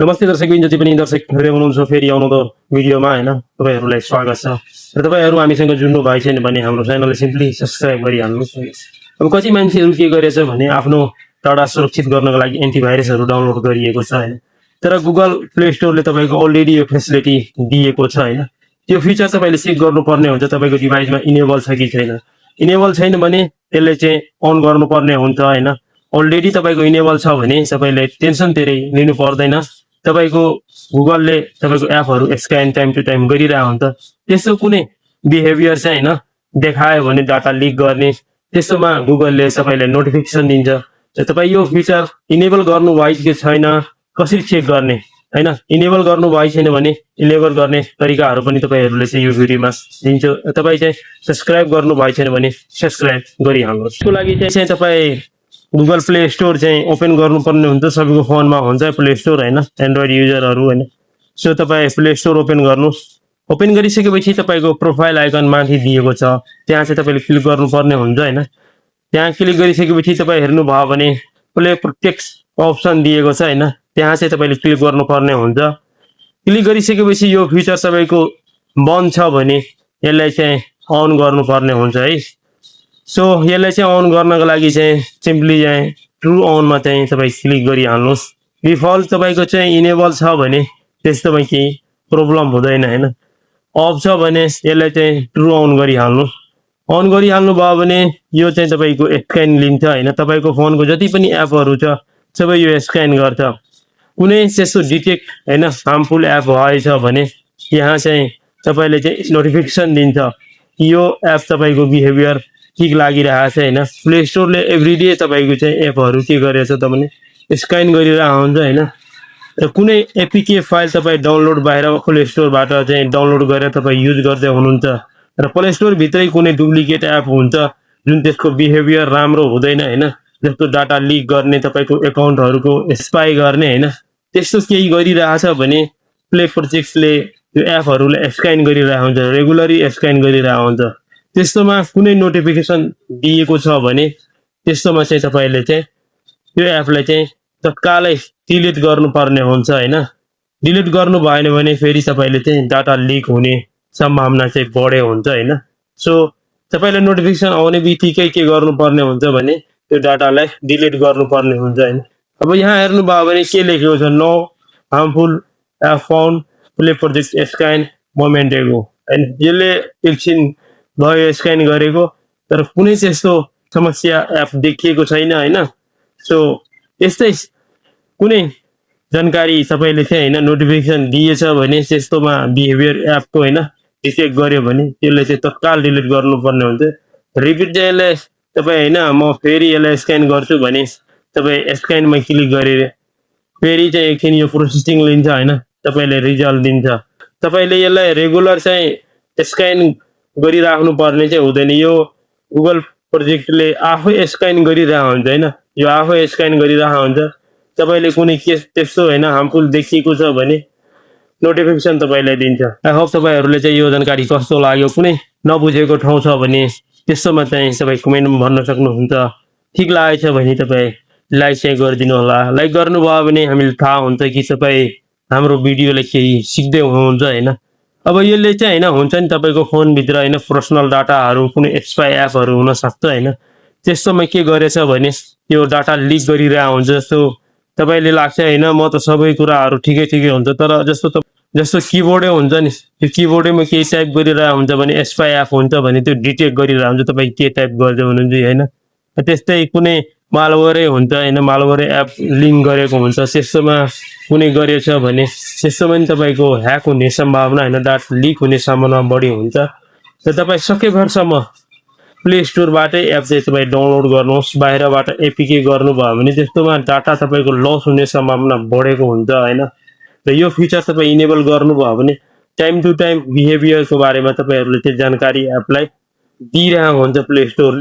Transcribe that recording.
नमस्ते दर्शकबिन जति पनि दर्शक हेर्दै हुनुहुन्छ फेरि आउनु त भिडियोमा हैन तपाईहरुलाई स्वागत छ र तपाईहरु हामीसँग जुड्नु भएको छैन भने हाम्रो च्यानललाई सिम्पली सब्स्क्राइब गरिहाल्नुस्। अब कति मान्छेहरु के गरेछ भने आफ्नो डाटा सुरक्षित गर्नको लागि एन्टिभाइरसहरु डाउनलोड गरिएको छ हैन, तर गुगल प्ले स्टोरले तपाईको अलरेडी यो फेसिलिटी दिएको छ हैन। त्यो फिचर तपाईले चेक गर्नुपर्ने हुन्छ तपाईको डिभाइसमा इनेबल छ कि छैन। इनेबल छैन भने त्यसले चाहिँ अन गर्नुपर्ने हुन्छ हैन। अलरेडी तपाईको इनेबल छ भने तपाईले टेन्सन धेरै लिनु पर्दैन। तपाईको गुगलले तपाईको एपहरु स्क्यान टाइम टु टाइम गरिरहेको हुन्छ। त्यसो कुनै बिहेभियर चाहिँ हैन देखायो भने डाटा लिक गर्ने त्यसोमा गुगलले तपाईलाई नोटिफिकेसन दिन्छ। तपाई यो फिचर इनेबल गर्नु भएको कि छैन कसरी चेक गर्ने हैन। इनेबल गर्नु भएको छैन भने इनेबल गर्ने तरिकाहरु पनि तपाईहरुले चाहिँ यो भिडियोमा दिन्छु। तपाई चाहिँ सब्स्क्राइब गर्नु भएको छैन भने सब्स्क्राइब गरिहाल्नुस्। त्यसको लागि चाहिँ तपाई गुगल प्ले स्टोर चाहिँ ओपन गर्नुपर्ने हुन्छ। सबैको फोनमा हुन्छ प्ले स्टोर हैन, एन्ड्रोइड युजरहरु हैन। सो तपाई प्ले स्टोर ओपन गर्नुस्। ओपन गरिसकेपछि तपाईको प्रोफाइल आइकन माथि दिएको छ त्यहाँ चाहिँ तपाईले क्लिक गर्नुपर्ने हुन्छ हैन। त्यहाँ क्लिक गरिसकेपछि तपाई हेर्नु भयो भने प्ले प्रोटेक्ट अप्सन दिएको छ हैन, त्यहाँ चाहिँ तपाईले क्लिक गर्नुपर्ने हुन्छ। क्लिक गरिसकेपछि यो फिचर तपाईको बन्द छ भने यसलाई चाहिँ अन गर्नुपर्ने हुन्छ है। सो यसलाई चाहिँ अन गर्नको लागि चाहिँ सिम्पली चाहिँ ट्रु अन मा चाहिँ तपाई क्लिक गरिहाल्नुस्। डिफल्ट तपाईको चाहिँ इनेबल छ भने त्यस्तोमा केही प्रब्लम हुँदैन हैन। अफ छ भने यसलाई चाहिँ ट्रु अन गरिहाल्नुस्। अन गरिहाल्नु भयो भने यो चाहिँ तपाईको स्क्यान लिन्छ हैन। तपाईको फोनको जति पनि एपहरु छ सबै यो स्क्यान गर्छ। कुनै त्यस्तो डिटेक्ट हैन हार्मफुल एप भएछ भने यहाँ चाहिँ तपाईले चाहिँ नोटिफिकेसन दिन्छ यो एप तपाईको बिहेभियर ठीक लागिरहेछ हैन। प्ले स्टोरले एभ्रीडे तपाईको चाहिँ एपहरु के गरेछ त भने स्क्यान गरिरहेको हुन्छ हैन। र कुनै एपीके फाइल तपाई डाउनलोड बाहिर प्ले स्टोरबाट चाहिँ डाउनलोड गरेर तपाई युज गर्दै हुनुहुन्छ र प्ले स्टोर भित्रै कुनै डुप्लिकेट एप हुन्छ जुन त्यसको बिहेभियर राम्रो हुँदैन हैन, जस्तो डाटा लिक गर्ने तपाईको एकाउन्टहरुको स्पाई गर्ने हैन, त्यस्तो केही गरिरहेछ भने प्ले प्रोटेक्टले यो एपहरुलाई स्क्यान गरिरहेको हुन्छ, रेगुलरली स्क्यान गरिरहेको हुन्छ। त्यस्तोमा कुनै नोटिफिकेसन दिएको छ भने त्यस्तोमा चाहिँ तपाईले चाहिँ यो एपलाई चाहिँ तत्कालै डिलिट गर्नुपर्ने हुन्छ हैन। डिलिट गर्नु भएन भने फेरि तपाईले चाहिँ डाटा लिक हुने सम्भावना चाहिँ बढे हुन्छ हैन। सो तपाईले नोटिफिकेसन आउने बित्तिकै के गर्नुपर्ने हुन्छ भने त्यो डाटालाई डिलिट गर्नुपर्ने हुन्छ हैन। अब यहाँ हेर्नु भयो भने के लेखेको छ no harmful app found play protect scan moment ago हैन। यसले एकछिन भयो स्क्यान गरेको तर कुनै त्यस्तो समस्या एप देखिएको छैन हैन। सो यस्तै कुनै जानकारी तपाईले चाहिँ हैन नोटिफिकेसन दिएछ भने त्यस्तोमा बिहेभियर एपको हैन डिटेक्ट गर्यो भने त्यसले चाहिँ तत्काल डिलिट गर्नुपर्ने हुन्छ। रिपिट चाहिँ यसले तपाई हैन म फेरि यसलाई स्क्यान गर्छु भने तपाई स्क्यानमा क्लिक गरेर फेरि चाहिँ एकछिन यो प्रोसेसिङ लिन्छ हैन, तपाईले रिजल्ट दिन्छ। तपाईले यसलाई रेगुलर चाहिँ स्क्यान गरिराख्नु पर्ने चाहिँ हुँदैन। यो गुगल प्रोजेक्टले आफै स्क्यान गरिरहेको हुन्छ हैन, यो आफै स्क्यान गरिरहेको हुन्छ। तपाईले कुनै केस त्यस्तो हैन हार्मफुल देखिएको छ भने नोटिफिकेसन तपाईलाई दिन्छ। आई होप तपाईहरुले चाहिँ यो जानकारी कस्तो लाग्यो। कुनै नबुझेको ठाउँ छ भने त्यसोमा चाहिँ तपाई कमेन्टमा भन्न सक्नुहुन्छ। ठीक लागेछ भने तपाई लाइक चाहिँ गरिदिनु होला। लाइक गर्नुभयो भने हामीलाई थाहा हुन्छ कि तपाई हाम्रो भिडियोले केही सिक्दै हुनुहुन्छ हैन। अब यसले चाहिँ हैन हुन्छ नि तपाईको फोन भित्र हैन पर्सनल डाटाहरु कुनै स्पाई एपहरु हुन सक्छ हैन। त्यसोमा के गरेछ भने यो डाटा लिक गरिरहेको हुन्छ। जस्तो तपाईले लाग्छ हैन म त सबै कुराहरु ठिकै हुन्छ, तर जस्तो किबोर्डै हुन्छ नि, त्यो किबोर्डैमा केही टाइप गरिरहेको हुन्छ भने स्पाई एप हुन्छ भने त्यो डिटेक्ट गरिरहेको हुन्छ तपाई के टाइप गर्दै हुनुहुन्छ हैन। त्यस्तै कुनै मालवेयरै हुन्छ हैन, मालवेयर एप लिंक गरेको हुन्छ त्यसोमा कुनै गरेछ भने त्यसोमा पनि तपाईको ह्याक हुने सम्भावना हैन, डाटा लिक हुने सम्भावना बढी हुन्छ। र तपाई सकेभरसम्म प्ले स्टोरबाटै एप चाहिँ तपाई डाउनलोड गर्नुहोस्। बाहिरबाट एपीके गर्नुभयो भने त्यस्तोमा डाटा तपाईको लस हुने सम्भावना बढेको हुन्छ हैन। र यो फिचर तपाई इनेबल गर्नुभयो भने टाइम टु टाइम बिहेभियरको बारेमा तपाईहरुले चाहिँ जानकारी एपलाई दिइरहेको हुन्छ प्ले स्टोरले।